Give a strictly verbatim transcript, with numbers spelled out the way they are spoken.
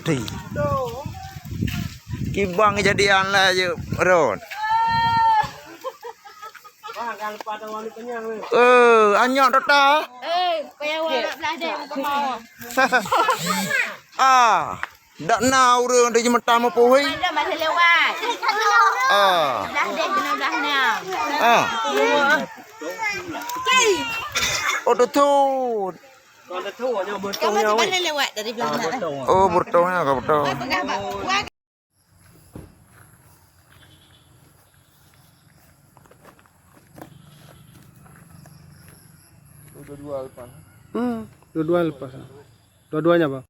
Ti. Kibang jadi an lah je, Ron. Eh, anyok tota. Eh, payah awak nak blah deh, muka mau. Ah, dak na ureueng di jeumeutang meupuhi. Ada masa lewat. Ah. Blah deh, kena blah na. Ah. Oh, tutut. Kamu di mana lewat dari belakang? Oh, bertongnya kau betul. Pegang, Pak. Dua-dua lepas. Hmm, dua-dua lepas. Dua-duanya, Bang.